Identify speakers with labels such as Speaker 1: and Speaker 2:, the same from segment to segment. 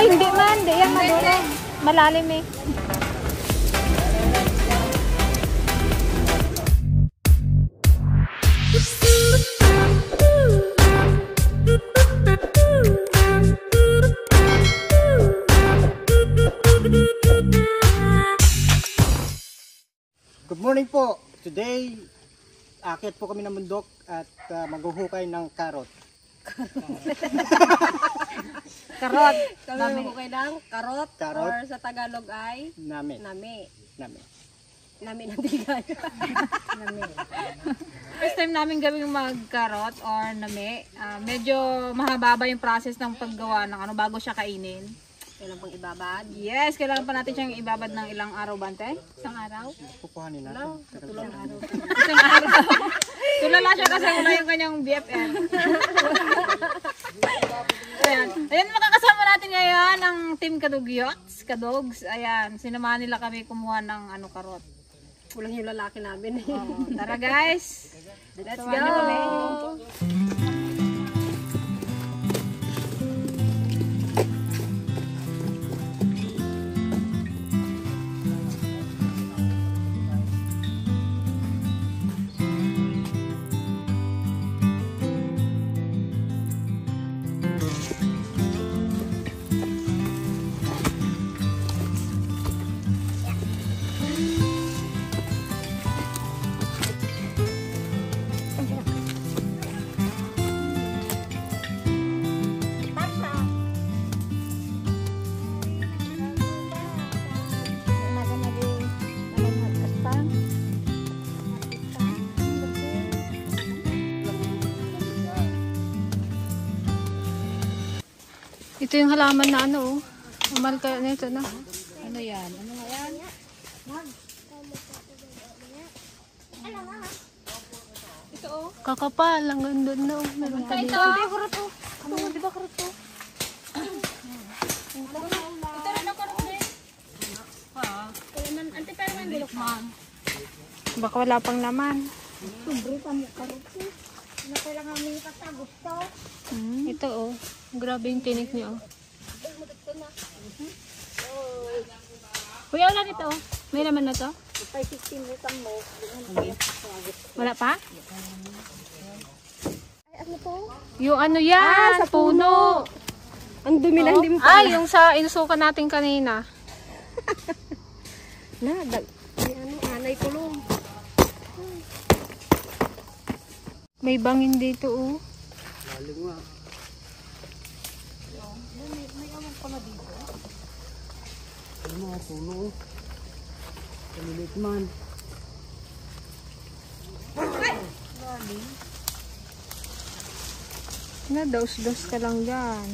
Speaker 1: Ay, hindi man. Hindi yan madurog. Malalim eh.
Speaker 2: Good morning po. Today, akit po kami ng bundok at maghuhukay ng karot.
Speaker 3: Karot. Kami maghuhukay ng karot.
Speaker 2: Karot.
Speaker 3: Or sa Tagalog ay
Speaker 2: Nami.
Speaker 3: nami.
Speaker 2: Nami.
Speaker 3: Nami ng digay. Nami.
Speaker 1: First time namin gawing magkarot or nami. Medyo mahaba yung process ng paggawa ng ano bago siya kainin.
Speaker 3: Kailan pang ibabad?
Speaker 1: Yes, kailangan pa natin siyang ibabad ng ilang araw, Bante? Isang araw?
Speaker 2: Kukuhanin natin.
Speaker 3: Tulong araw.
Speaker 1: Isang araw. Tulala siya kasi wala yung kanyang BFF. Ayan. Ayan, makakasama natin ngayon ang Team Kadugyots, Kadogs. Ayan, sinamahan nila kami kumuha ng karot.
Speaker 3: Kulang yung lalaki namin.
Speaker 1: Tara guys, let's go! Ito yung halaman na ano, umal ka nito na. Ano yan? Ano nga yan? Ito oh. Kakapal, ang ganda na oh. Meron pa dito. Ito, karot oh. Ano, di ba karot oh? Ito rin ang karot din. Ante pero may bilok man. Baka wala pang laman.
Speaker 3: Sobre pa mo karot eh. Ano kailangan may gusto?
Speaker 1: Ito oh. Grabe yung tinik niya oh. Kuya, wala nito oh. May laman na to? Wala pa?
Speaker 3: Ay, ano to?
Speaker 1: Yung ano yan?
Speaker 3: Sa puno. Ang dumi na, hindi mo
Speaker 1: pa. Ay, yung sa inusukan natin kanina.
Speaker 3: Anay kulong.
Speaker 1: May bangin dito oh.
Speaker 2: Lalim nga.
Speaker 3: May awang pa na dito.
Speaker 2: Ano mga puno? Kalilit man.
Speaker 1: Na, dos-dos ka lang dyan.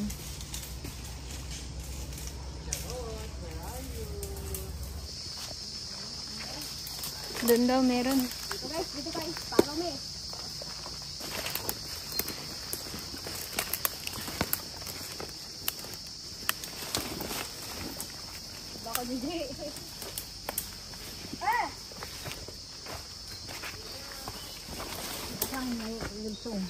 Speaker 1: Doon daw meron.
Speaker 3: Guys, dito guys. Follow me. Baka hindi. Saan may lunsong?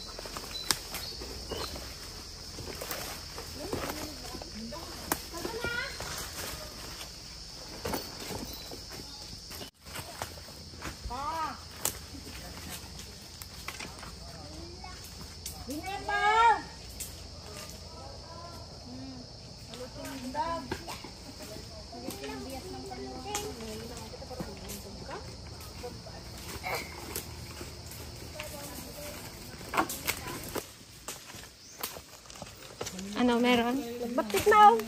Speaker 1: Ano, meron?
Speaker 3: Nagbatik na oh.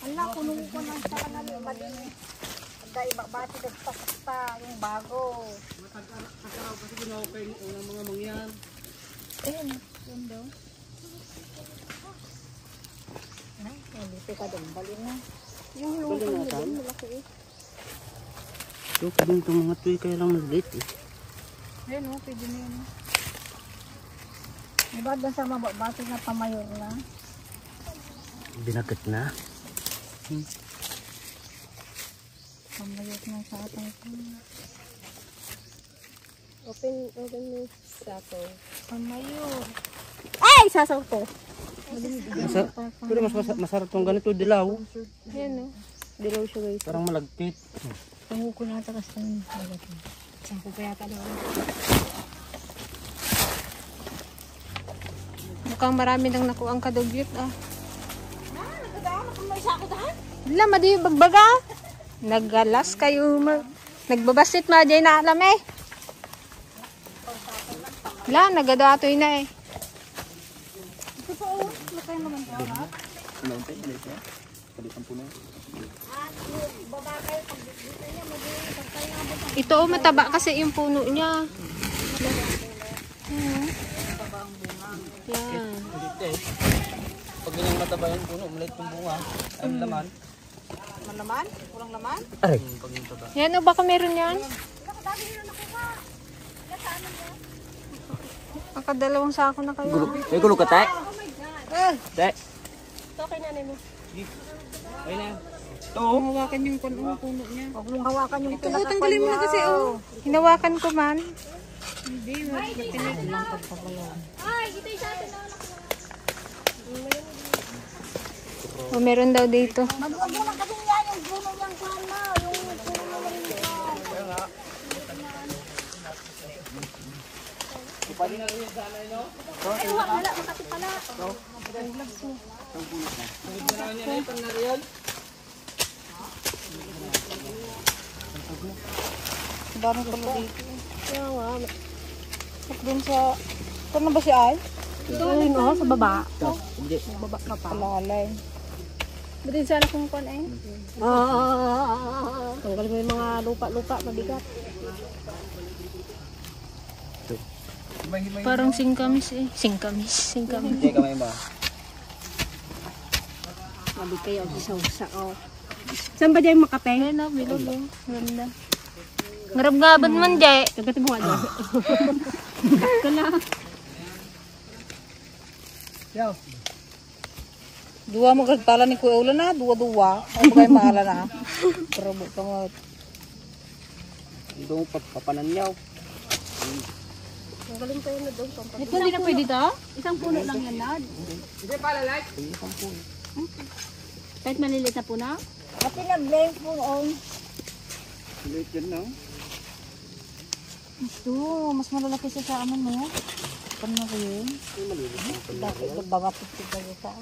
Speaker 3: Ala, kunong ko ng sa kanal. Pagka ibabati nagpasta yung bago.
Speaker 2: Masaraw kasi ginawakay ng mga mangyan.
Speaker 3: Ayun, yun daw. Ay, nalito ka doon. Balin na. Yung lutong mo doon, malaki eh.
Speaker 2: So, pwede itong mga tuwi kaya lang malit eh.
Speaker 1: Ayun oh, pwede na yun.
Speaker 3: Diba doon sa mababati na pamayor na?
Speaker 2: Binagat na.
Speaker 3: Pamayor na sa atin. Open mo sato.
Speaker 1: Pamayor.
Speaker 3: Ay, sasaw ko.
Speaker 2: Pero masarap tong ganito, dilaw.
Speaker 1: Yan o. Dilaw siya guys.
Speaker 2: Parang malagkit.
Speaker 3: Pangu ko na takas ng malaki. Saan ko kaya ka doon?
Speaker 1: Mukhang marami nang nakuha ang kadugyot ah.
Speaker 3: Nagdaan ako may sako dahan.
Speaker 1: Wala, madi yung bagbaga. Naggalas kayo. Nagbabasit ma, dyan na alam eh. Wala, nagadatoy na eh.
Speaker 3: Ito po, lakay naman ko.
Speaker 1: Ito oh, mataba kasi yung puno niya. Yan.
Speaker 2: Pag ganyan mataba yung puno, maliit yung bunga. Ang laman.
Speaker 3: Laman? Kulang laman?
Speaker 2: Aray.
Speaker 1: Yan o, baka meron yan. Nakadalawang sako na kayo.
Speaker 2: May gulo ka, tay? Tay?
Speaker 1: Okay na mo.
Speaker 2: Ay na.
Speaker 1: Hawakan yung puno niya.
Speaker 3: Huwag mong hawakan yung
Speaker 1: Ito, tanggalin mo na kasi oh. Hinawakan ko man. Hindi, oh, meron daw dito.
Speaker 3: Magwag mo lang kasi yan yung puno niyang sana. Yung puno niyang wala, makati pala.
Speaker 1: Dami pala dito. Kaya nga. Doon sa... Ito na ba si Ay?
Speaker 3: Ito yun oh, sa baba.
Speaker 2: Hindi.
Speaker 3: Baba ka pa.
Speaker 1: Palalay. Batin sana kung kuan eh.
Speaker 3: Tanggal mo yung mga lupa-lupa, mabigat.
Speaker 1: Parang singkamis eh. Singkamis.
Speaker 2: Hindi ka may ba?
Speaker 3: Mabi kayo, isa-usa oh. Saan ba dyan makape?
Speaker 1: Ayan na, bilog oh. Ganda. Ngarab-ngabad man dyan.
Speaker 3: Tagatin mo nga dyan. Ka na.
Speaker 2: Yaw.
Speaker 3: Dua magagtala ni Kuya Ulan na, dua-dua. Ay ba kayo mahala na? Pero ka mo.
Speaker 2: Doon papananyaw.
Speaker 3: Ang galing kayo na doon.
Speaker 1: Ito hindi na pwede to?
Speaker 3: Isang puno lang yan na.
Speaker 2: Hindi pala like. Isang puno.
Speaker 3: Kahit maliliit na puno? At pinag-blame po on.
Speaker 2: Liit yan na.
Speaker 3: Ito, mas malalaki siya sa amin mo. Paano na ko yun? Dahil mga pipig kayo sa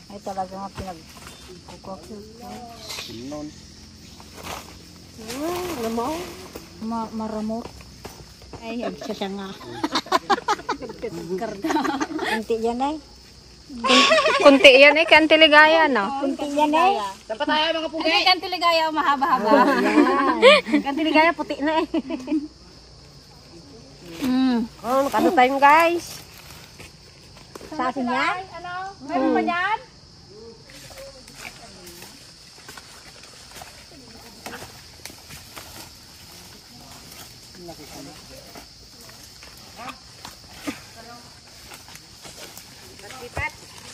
Speaker 3: ay talaga nga pinag-kukok yun.
Speaker 2: Sinon.
Speaker 3: Alam mo? Maramot. Ay, siya nga. Karda. Kunti yan ay.
Speaker 1: Kunti yan eh. Kantiligaya no?
Speaker 3: Kunti yan ay.
Speaker 2: Dapat tayo mga pugi.
Speaker 3: Hindi kantiligaya o mahaba-haba. Kantiligaya puti na eh. Oh, ano tayo guys? Sa akin yan? Ano? Meron pa yan?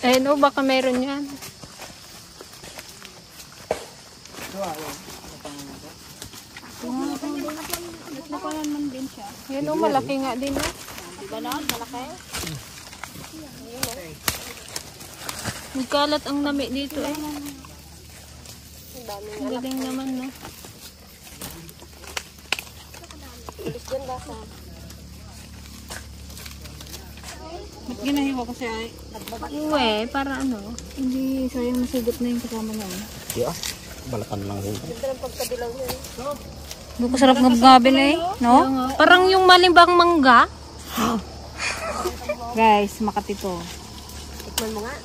Speaker 1: Eh no, baka meron yan.
Speaker 3: Nakuha man din siya.
Speaker 1: Yan o, malaki nga din eh.
Speaker 3: Ganon, malaki.
Speaker 1: Nagkalat ang nami dito eh. Ang galing naman no.
Speaker 3: Ba't ginahiwa ko siya ay?
Speaker 1: Uwe, para ano?
Speaker 3: Hindi, sayang masigot na yung kasama niya.
Speaker 2: Yes. Balakan lang yun.
Speaker 1: Buko sarap ngab-ngabi na eh. No? Parang yung malimbang mangga.
Speaker 3: Guys, Makati to.
Speaker 1: Tikman mo nga.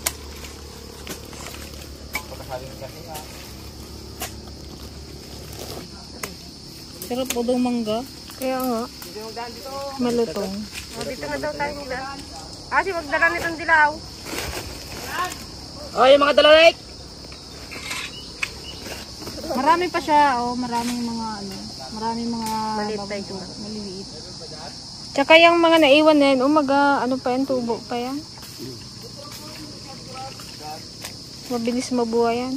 Speaker 3: Sarap po daw mangga.
Speaker 1: Kaya nga. Malutong.
Speaker 3: Dito na daw tayo nila. Kasi magdala nitong dilaw.
Speaker 2: Oy, mga dalalek.
Speaker 3: Marami pa siya, oh, maraming mga ano, maraming mga
Speaker 1: Maliit
Speaker 3: maliliit.
Speaker 1: Tsaka yung mga naiwan na yan, umaga, ano pa yan, tubo pa yan. Mabilis mabuhay yan.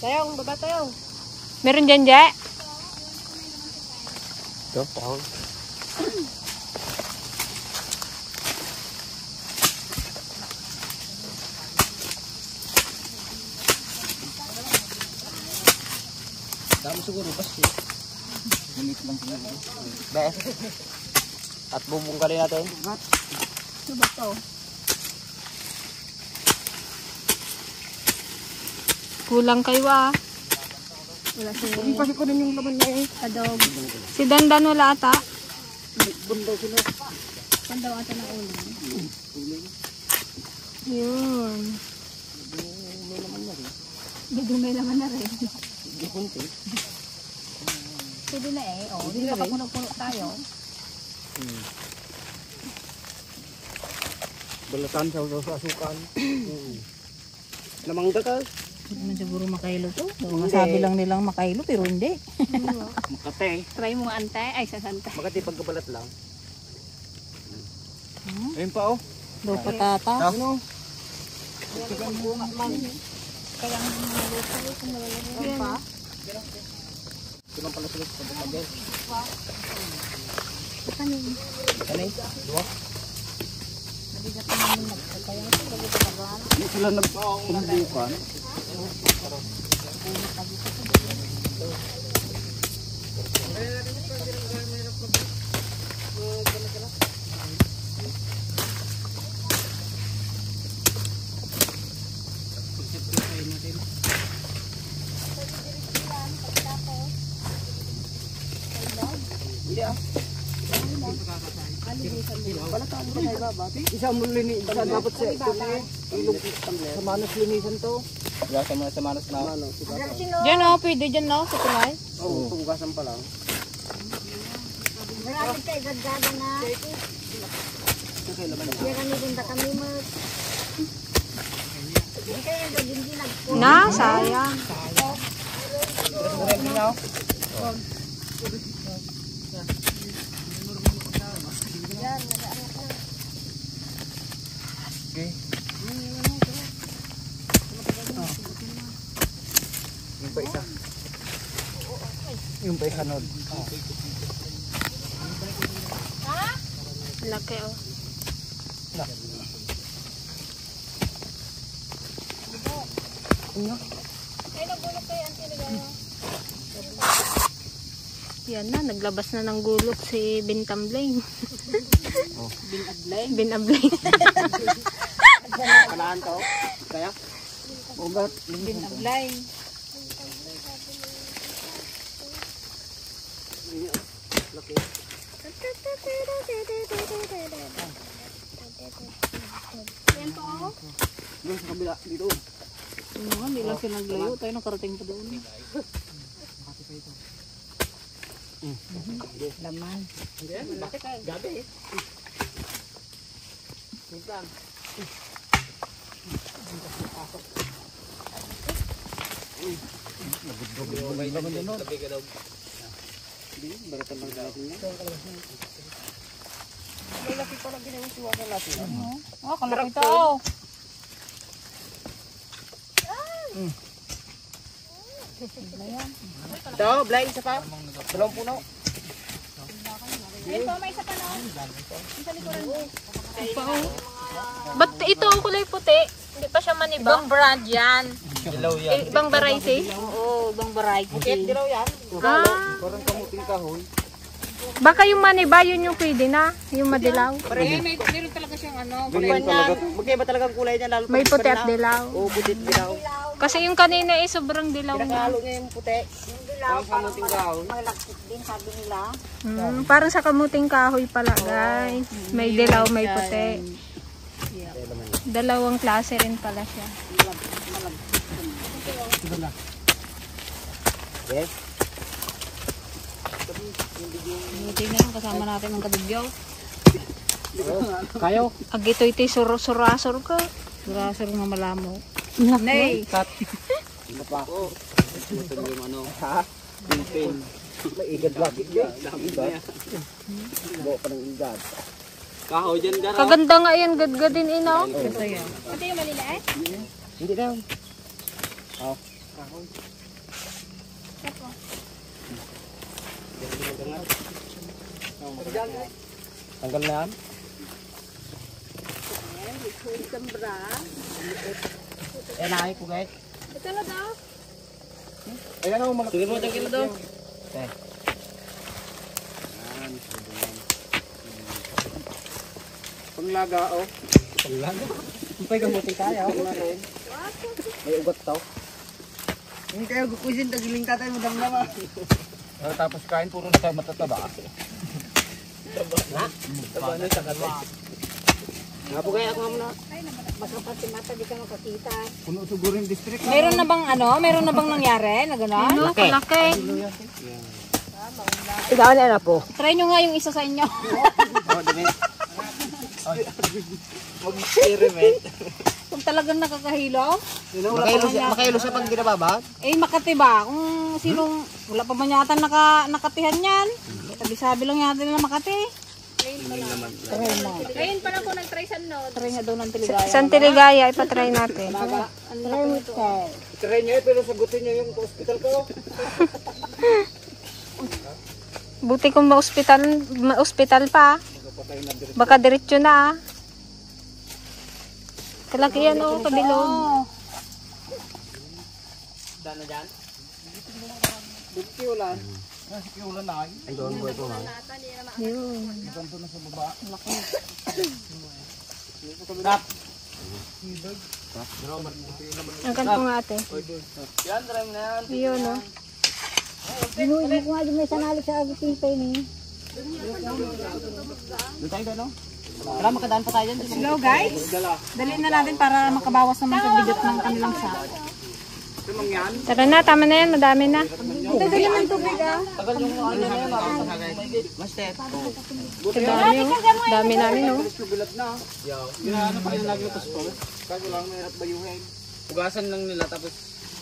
Speaker 3: Tayong, baba tayong.
Speaker 1: Meron dyan, Jay?
Speaker 2: Ito, pao. Dami siguro bas eh. Limit lang siguro. Be. At bubungkalin natin.
Speaker 3: Ano ba to?
Speaker 1: Kulang kayo ah.
Speaker 3: Wala si
Speaker 2: Kasi ko rin yung laman na eh.
Speaker 3: Adog.
Speaker 1: Si Dandan wala ata.
Speaker 2: Bundaw sila.
Speaker 3: Saan daw ata na ulo?
Speaker 1: Yun.
Speaker 2: May laman na rin.
Speaker 3: May laman na rin.
Speaker 2: Hindi kunti.
Speaker 3: Pwede na eh. Oh, hindi makapuno-puno tayo.
Speaker 2: Balatan sa asukan. Namangga ka.
Speaker 3: Hindi naman siguro makailo to. Masabi lang nilang makailo pero hindi.
Speaker 2: Makate.
Speaker 3: Try mo nga antay. Ay, sasantay.
Speaker 2: Makati pagkabalat lang. Ayun pa oh.
Speaker 3: Do patata.
Speaker 2: Ano?
Speaker 3: Kaya ang maluto kung malalagay pa.
Speaker 2: Tulong pala sila sa pagkabalat.
Speaker 3: Kanin.
Speaker 2: Kanay? Dua?
Speaker 3: Nabigat namin nagkakaya. Sabi ko pagkaan.
Speaker 2: Hindi sila nagpumbukan. Isa mo linisan dapat sa ito ilog sa manos linisan to. Ya sa manos na.
Speaker 1: Diyan oh, pwede dyan no, sa kulay.
Speaker 2: Oo, tugasan pa lang.
Speaker 3: Marami kayo gagada na. Marami din ba kami mag... Hindi kayo hindi nagpo.
Speaker 1: Na, sayang.
Speaker 2: Okay. Yung pa isa. Yung pa isa nod.
Speaker 1: Laki oh. Yan na, naglabas na ng gulok si Bintamblay.
Speaker 2: Oh.
Speaker 1: Binablay.
Speaker 2: Kalaan to. Kaya? Ugat.
Speaker 3: Binablay.
Speaker 2: Laki.
Speaker 3: Yan po.
Speaker 2: Doon sa kabila. Dito.
Speaker 3: Hindi lang sila naglayo. Tayo nakarating pa doon. Laman.
Speaker 2: Gabi eh. Tingnan. Baratan lang natin na. Laki pa lang ginawasiwasan natin.
Speaker 3: Oh, kalaki to.
Speaker 2: Ito, Blay, isa pa. Dalawang puno.
Speaker 3: Yan po, may isa pa no. Isa likuran mo.
Speaker 1: Ba't ito ang kulay puti? Hindi pa siya maniba? Ibang brand yan.
Speaker 2: Dilaw yan.
Speaker 1: Ibang variety?
Speaker 3: Oo, ibang variety.
Speaker 2: Bukit, dilaw yan.
Speaker 1: Ah,
Speaker 2: Parang kamuting kahoy.
Speaker 1: baka yung maniba, yun yung pwede na. Yung madilaw.
Speaker 3: Meron talaga siyang ano.
Speaker 2: Ganyan talaga. Magkaiba talagang kulay niya. Lalo
Speaker 1: May puti at dilaw.
Speaker 2: Oo, puti at dilaw.
Speaker 1: Kasi yung kanina eh, sobrang dilaw na.
Speaker 2: Pinakahalo niya yung puti. Parang kamuting kahoy.
Speaker 3: Malakit din sabi nila.
Speaker 1: Parang sa kamuting kahoy pala, guys. May dilaw, may puti. Dalawang klase rin pala siya.
Speaker 2: Yes.
Speaker 3: Buti na lang kasama natin ang kabigyaw.
Speaker 2: Kayo.
Speaker 1: Agito iti surasur ka.
Speaker 3: Surasur nga malamo.
Speaker 1: Nay.
Speaker 2: Cut. Ano pa? Ito yung ano. Ha? Pin. May igad laki dyan. Igad. Buo pa ng igad. Kahoy dyan, Garo.
Speaker 1: Kaganda nga yan, gadgadin ino.
Speaker 3: Ito yan.
Speaker 1: Ito yung maliliit?
Speaker 2: Hindi daw. Oh. Tanggal na yan. Eh, nakay ko guys.
Speaker 1: Ito na daw.
Speaker 4: Ayan ako malaki.
Speaker 2: Sige mo, tagil daw.
Speaker 4: Panglaga, oh. Panglaga? May kamuti kaya, oh. May ugat to. Hindi kayo gukusin, tagiling tatay mo damdama. Tapos kain, puro na tayo matataba.
Speaker 2: Taba na sa kanya. Nga po kaya ako nga muna.
Speaker 3: Makapati mata, di ka makakita.
Speaker 4: Puno siguro yung district.
Speaker 1: Meron na bang meron na bang nangyari na gano'n? Laki.
Speaker 3: Ikaw na po.
Speaker 1: Try nyo nga yung isa sa inyo.
Speaker 2: Oh, dami. Mag-experiment.
Speaker 1: Kung talagang nakakahilo,
Speaker 4: Makailos siya pag ginababad?
Speaker 1: makati ba? Kung sinong, wala pa man yata nakatihan yan. Sabi lang yata nila makati. Ngayon pa lang po nag-try sa nod. Try nga daw ng Tiligaya.
Speaker 5: San Tiligaya, ipatry natin.
Speaker 4: Try niyo pero sagutin niyo yung hospital ko.
Speaker 5: Buti kung ma-hospital pa. Baka diretso na. Kalaki yan o, kabilog.
Speaker 2: Daan na dyan?
Speaker 4: Kiulan. Kiulan na ay.
Speaker 2: Ay, doon po ito ha.
Speaker 5: Yun.
Speaker 4: Ganto na sa baba. Laki.
Speaker 5: Ang kanto nga ate.
Speaker 2: Yan, try na yan.
Speaker 5: Yun o.
Speaker 3: Hindi ko nga din may sanali sa agutin pa yun eh.
Speaker 4: Doon tayo no?
Speaker 2: Tara, makadaan pa tayo dyan.
Speaker 1: Hello guys. Daliin na natin para makabawas naman sa bigat ng kanilang sack.
Speaker 5: Tara na, tama na yan. Madami na.
Speaker 1: Tagal naman tubig ah.
Speaker 2: Tagal yung ano na yan. Master.
Speaker 5: Dami o. Dami namin o.
Speaker 4: Bilad na. Ginaano pa kayo lagi yung paspol. Kaso lang mahirap bayuhin.
Speaker 2: Hugasan lang nila tapos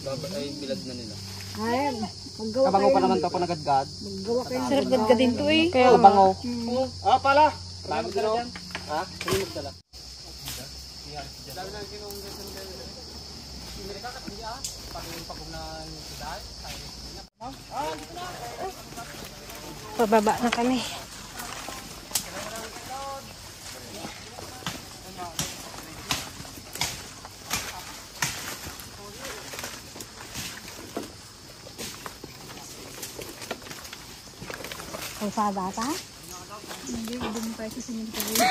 Speaker 2: ay bilad na nila.
Speaker 3: Ayan. Maggawa
Speaker 4: Kabango pa naman to pa nagadgad.
Speaker 5: Sarap gadga din to eh. Kaya
Speaker 4: Kabango. Ah, pala. Marami ka dyan.
Speaker 2: Ha? Hindi magdala.
Speaker 5: pababa na kami.
Speaker 3: Kalsada ta?
Speaker 1: Hindi, doon tayo sa simenteryo.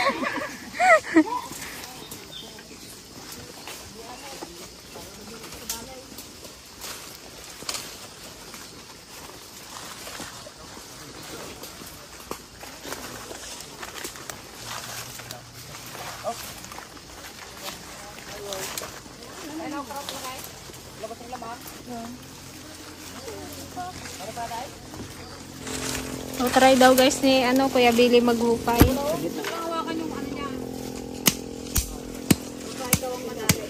Speaker 5: So, try daw guys ni Kuya Billy maghukay.
Speaker 1: Hawakan yung ano niya. Kahit daw ang madali.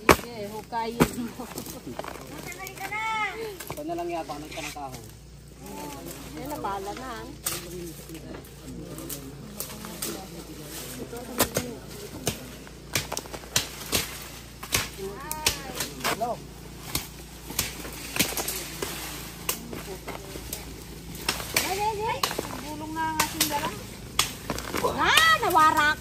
Speaker 1: Sige, hukayin mo.
Speaker 2: Ito na lang yata ng kanang
Speaker 1: Yan, napala na. Bulong na ang ating dala.
Speaker 3: Nawarak!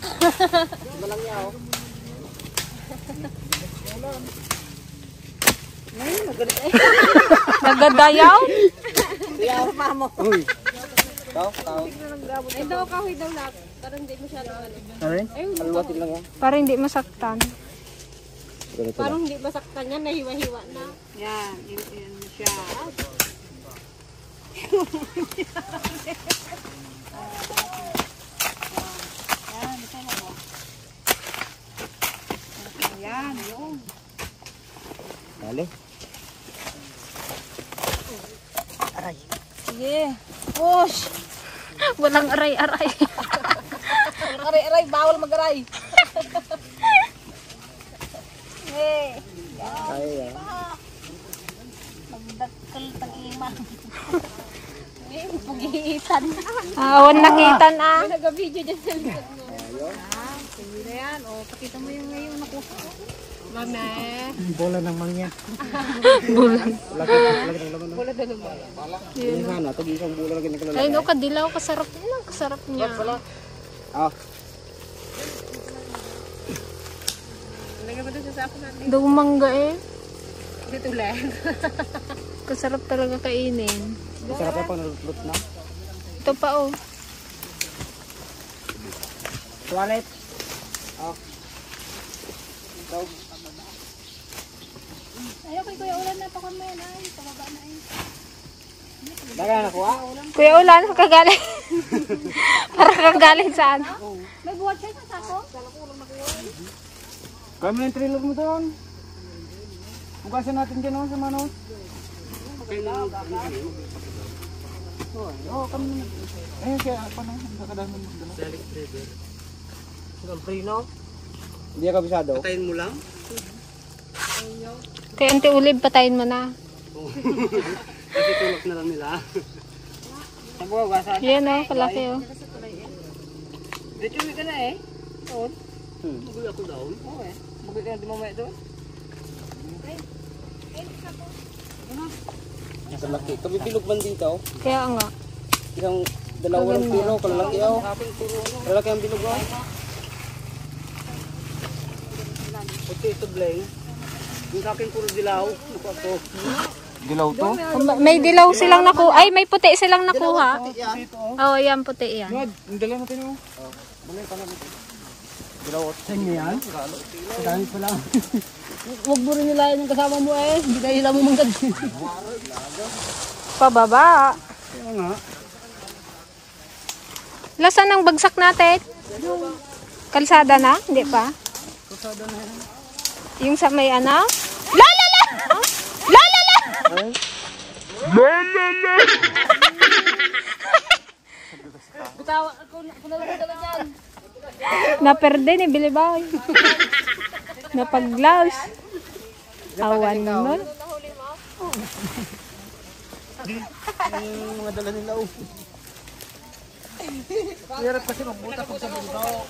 Speaker 5: Nagadayaw?
Speaker 1: Ay, daw kahoy daw lahat. Para hindi masyado ano.
Speaker 4: Alwatin lang yan.
Speaker 5: Para hindi masaktan.
Speaker 1: Parang hindi masaktan yan, nahiwa-hiwa na. Yan, yun siya. Yan, yun.
Speaker 4: Dali.
Speaker 1: Sige. Push!
Speaker 5: Walang aray-aray.
Speaker 1: Aray-aray, bawal mag-aray. Hey.
Speaker 4: Kaya yan.
Speaker 1: Magdakal tag-ima. Eh, pugiitan.
Speaker 5: Awan nakitan ah.
Speaker 1: Nag-video dyan sa likod mo. Sige na yan. O, pakita mo yung ngayon nakuha. Mame.
Speaker 4: Bola ng mangya.
Speaker 5: Bulan.
Speaker 4: Lagi ng laman.
Speaker 1: Wala na naman.
Speaker 4: Yung sana, tag isang bola lagi ng kalalaki.
Speaker 5: Ay no, kadilaw. Kasarap niya. Kasarap niya.
Speaker 4: Ah.
Speaker 1: Lagyan mo doon sa
Speaker 5: Daw mangga eh.
Speaker 1: Dito lang.
Speaker 5: Kasarap talaga kainin.
Speaker 2: Masarap yan pag nalutlot na.
Speaker 5: Ito pa oh.
Speaker 2: Toilet. Oh.
Speaker 1: Ayaw kay Kuya Ulan na pakon mo yan ay. Pababa na ay.
Speaker 2: Daga na kuha.
Speaker 5: Kuya Ulan, kagaling. Para kagaling saan?
Speaker 1: May buhat siya sa sako?
Speaker 2: Kaya mo yung trailer mo doon. Bukasan natin dyan oh, sa manos. Oo, kami naman. Ayun, kaya apa na? Nakadaan mo doon. Select trailer. Hanggang prino? Hindi ka kabisado? Patayin mo lang?
Speaker 5: Kaya Auntie Ulib, patayin mo na.
Speaker 2: Kasi tulok na lang nila. Ang bukasan?
Speaker 5: Yan oh, kalaki oh.
Speaker 2: Dito ka na eh. Oo. Magulo ako daw. Oo eh. Magulo ka na di mamaya doon. Sa laki. Kami bilog man dito.
Speaker 5: Kaya nga.
Speaker 2: Isang dalawang piro. Kalalaki oh. Kalalaki ang bilog oh. Puti ito bleng. Yung sa akin puro dilaw. Naku ako. Dilaw to?
Speaker 5: May dilaw silang nakuha. Ay, may puti silang nakuha. Oo, yan, puti yan.
Speaker 2: Yung dalaw natin oh. Balay pa natin. Dilaw at sa inyo yan? Dami pa lang. Huwag mo rin nilayan yung kasama mo eh. Hindi na hila mo manggad.
Speaker 5: Pababa.
Speaker 2: Kaya nga.
Speaker 5: Lasan ng bagsak natin? Kalsada na? Hindi pa?
Speaker 2: Kasada na yan.
Speaker 5: Yung sa may ano? Lalala! Lalala!
Speaker 2: Lalala!
Speaker 1: Bitawa ako na lang dala dyan.
Speaker 5: Naperde ni Bilibay. Napaglaos. Awan mo.
Speaker 2: Yung mga dala nila oh. Hirap kasi magbuta pag sa bundok.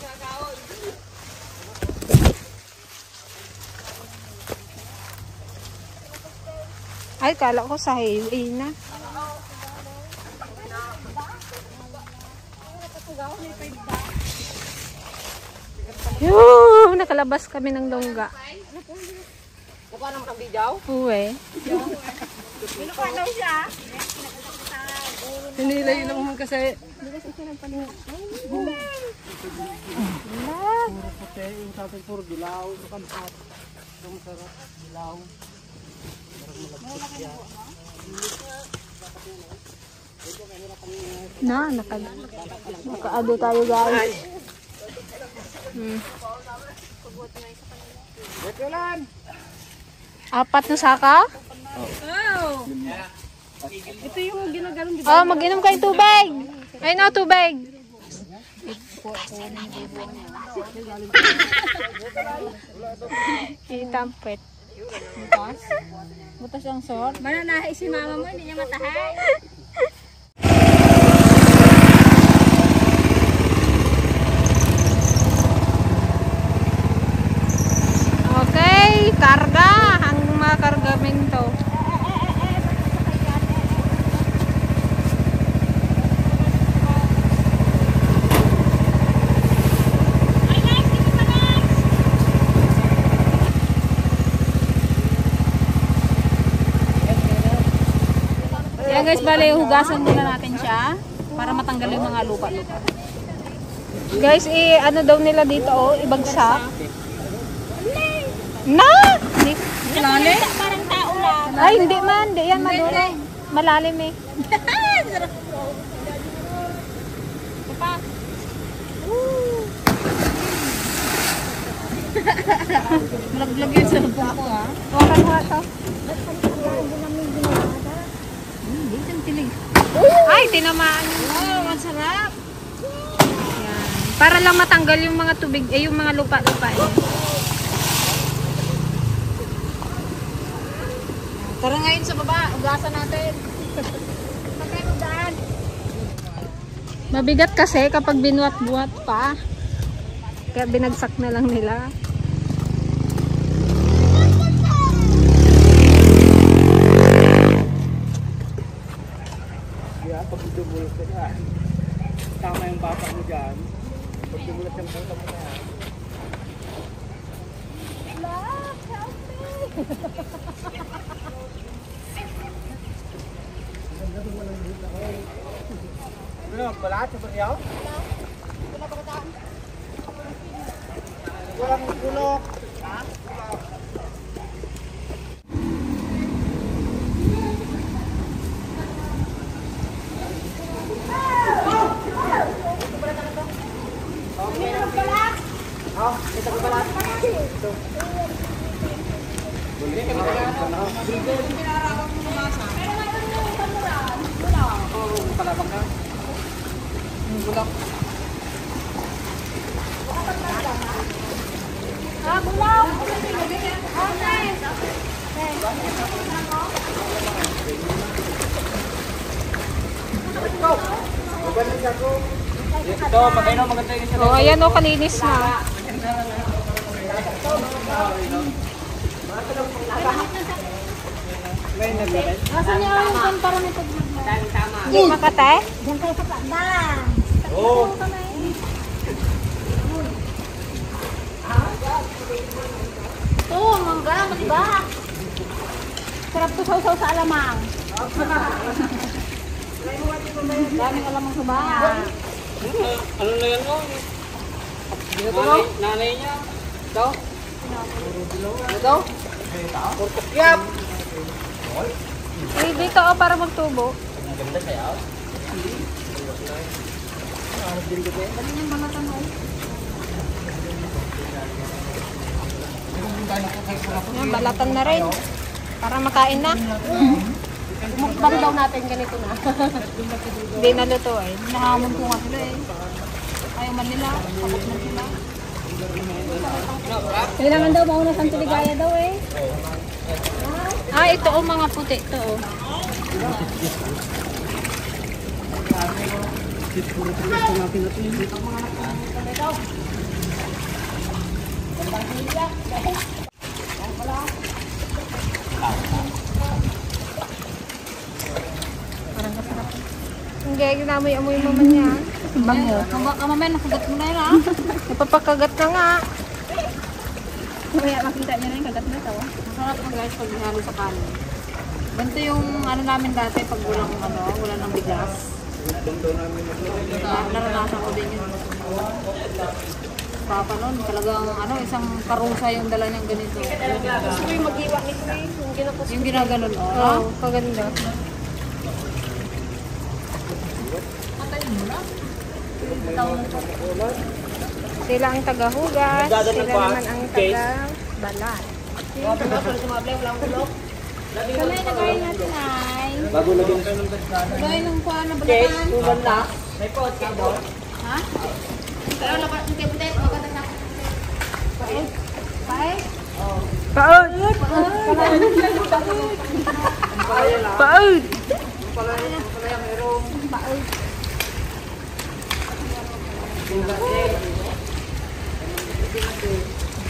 Speaker 5: Ay, kala ko sa highway na. Yoo! Nakalabas kami ng longga.
Speaker 1: Mukha naman ang video.
Speaker 5: Uwe.
Speaker 1: Mukha daw siya.
Speaker 2: Hinilay naman kasi. Puro puti. Yung sa akin puro dilaw. Nakampat. Yung sarap. Dilaw.
Speaker 5: Nakaado tayo guys. Apat na saka?
Speaker 1: Oh. Ito yung ginaganon dito.
Speaker 5: Oh, mag-inom kayo tubig. Ayun o, tubig. Itampet.
Speaker 1: Butas. Butas ang sort. Mananahi si mama mo, hindi niya matahay.
Speaker 5: Okay, karga. Hanggang makargamin to.
Speaker 1: Yan guys, bale, hugasan muna natin siya para matanggal yung mga lupa-lupa.
Speaker 5: Guys, ano daw nila dito oh, ibagsak. Na!
Speaker 1: Lali?
Speaker 3: Parang tao lang.
Speaker 5: Ay, hindi man. Hindi yan maduro. Malalim eh.
Speaker 1: Malaglag yun sa lupong ko ha.
Speaker 5: Wakan mo ito.
Speaker 1: Hindi, tilig.
Speaker 5: Ay, tinamaan.
Speaker 1: Oh, masarap.
Speaker 5: Yan. Para lang matanggal yung mga tubig, yung mga lupa-lupa eh.
Speaker 1: Tara ngayon sa baba, hugasan natin. Magkano daan?
Speaker 5: Mabigat kasi kapag binuat-buat pa. Kaya binagsak na lang nila.
Speaker 2: Kaya pag dumulat ka na. Tama yung bata mo dyan. Pag dumulat yung puta mo na.
Speaker 4: Ano, balat sa baryaw? Walang gulok.
Speaker 2: Ito, maganda maganda yung isa.
Speaker 5: Oh, ayan o, kalinis na.
Speaker 3: Asan niya yung pan para may pag-vlog mo?
Speaker 5: Hindi makatay?
Speaker 3: Diyan kayo sa pagdaan.
Speaker 2: Oo.
Speaker 3: Ito, mangga, matiba. Sarap to sausaw sa alamang. Daming alamang sa bahay.
Speaker 2: Ano na yan mo? Nanay niya. Ito? Ito? Purtukyap!
Speaker 5: Eh, dito o, para magtubo.
Speaker 2: Ang ganda sa'yo.
Speaker 5: Yan, balatan na rin. Para makain na.
Speaker 3: Mukbang daw natin ganito na.
Speaker 5: Hindi naluto eh.
Speaker 1: Nahamon ko nga sila eh. Ayaw man nila. Kapot man sila.
Speaker 3: Kailangan daw mauna sa tuligaya daw eh.
Speaker 5: Ah, ito o, mga puti. Ito o. Hindi, ginamoy-amoy mo man niya.
Speaker 1: Bango. Mamaya nakagat mo na yun ah.
Speaker 5: Napapakagat na nga.
Speaker 1: Kaya makita niyo na yung kagat na ito. Masarap mo guys pag hinalo sa kanin. Ganito yung ano namin dati pag wala ng bigas. Naranasan ko din yun. Papa nun, talagang isang karusa yung dala niyang ganito.
Speaker 3: Gusto ko yung mag-iwa nito eh. Yung ginapos.
Speaker 1: Yung ginaganon.
Speaker 5: Oo, kaganda. Sila ang tagahugas, sila naman ang taga-balat.
Speaker 3: Kamay na kayo natin ay.
Speaker 2: Bago na yung
Speaker 1: Gaya nung kuha na
Speaker 2: cake,
Speaker 1: balatan.
Speaker 2: tuman na. May pot ka doon.
Speaker 1: Ha? Pero lapat ng table maganda na. Pae? Pae?
Speaker 5: Paud! Paud!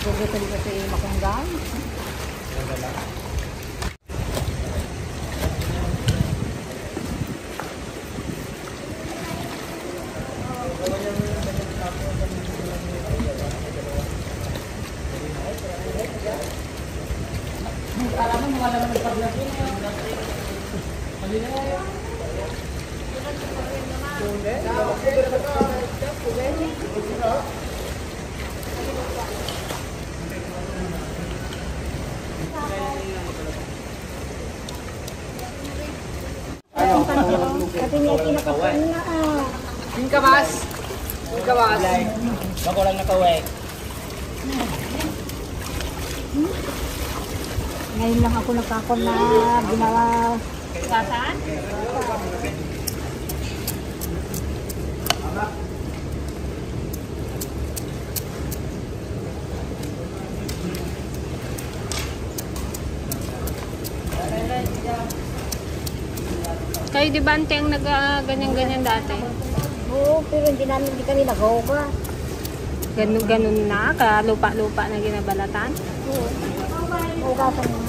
Speaker 3: Gugutin ko sa iyo makunggan. Kasi niya kinakapan na ah.
Speaker 2: Yung kabas. Yung kabas. Bako lang nakaway.
Speaker 3: Ngayon lang ako nakakon na ginawa.
Speaker 1: Saan?
Speaker 5: Kayo di ba ante ang nag-ganyan-ganyan dati?
Speaker 3: Oo, pero hindi kami nag-hugas.
Speaker 5: Ganun na, lupa-lupa na ginabalatan.
Speaker 3: Hugasan mo.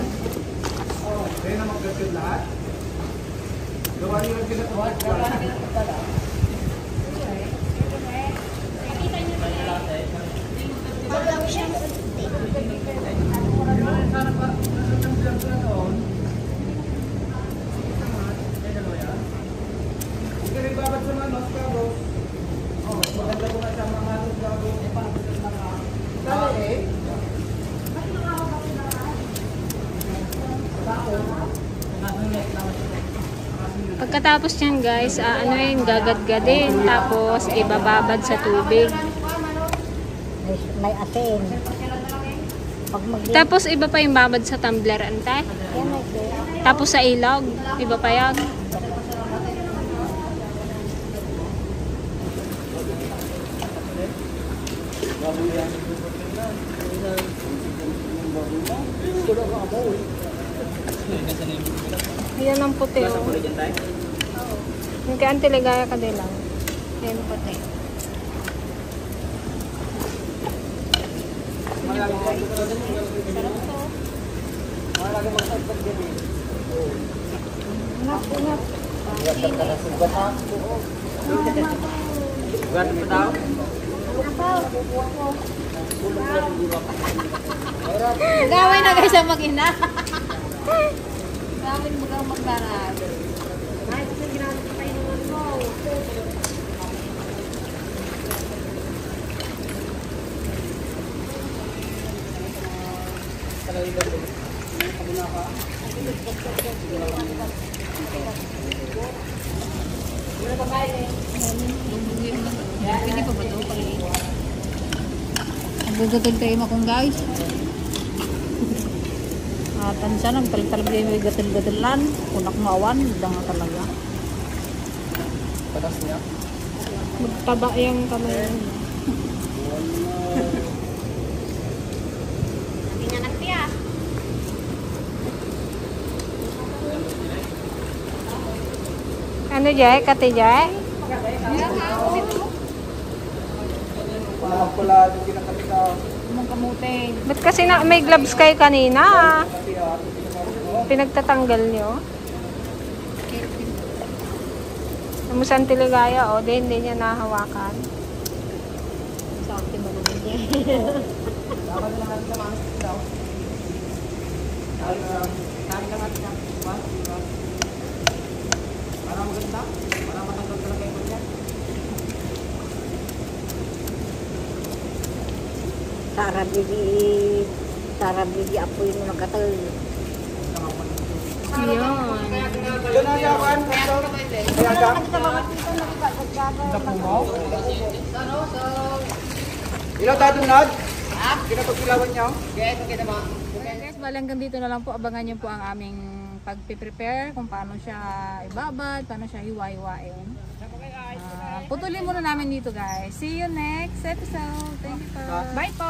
Speaker 5: Pagkatapos niyan guys, gagadgadin. Tapos ibababad sa tubig.
Speaker 3: May asin. Pag
Speaker 5: Tapos iba pa yung babad sa tumbler, ante.
Speaker 3: yan ay kaya.
Speaker 5: Tapos sa ilog, iba pa yan. Ayan ang puti, oh. Yung kay Auntie Ligaya ka din lang. Ayan ang puti.
Speaker 2: Gano'n pa daw?
Speaker 1: Gawin na guys ang mag-ina. Gawin mo kang magdarag. Pwede pa ba ito? Nagugutol kayo makong guys. Tansa nang tal-talag kayo may gatal-gatalan. Kunak mawan, hindi nga talaga.
Speaker 4: Patas niya.
Speaker 5: Magtaba yung kamay. Ano Jay? Kati Jay?
Speaker 4: Pala, yung kinakapita.
Speaker 1: Mong kamuting.
Speaker 5: Ba't kasi may gloves kayo kanina? Pinagtatanggal nyo? Namusan Tiligaya, o. Hindi niya nahawakan.
Speaker 3: Sa akin malulog niya.
Speaker 4: Para maganda. Para matanggal talaga yung kanya.
Speaker 3: Sarap bigi apoy mo nagkatal.
Speaker 5: Yun.
Speaker 4: Doon na siya, Juan. Kaya ka? Ilaw tayo doon, Nad? Kinapagkilawan niyo?
Speaker 1: Okay guys, bali hanggang dito na lang po. Abangan niyo po ang aming pag-prepare kung paano siya ibabad, paano siya hiwa-hiwain. Putulin muna namin dito guys. See you next episode. Thank you po. Bye po!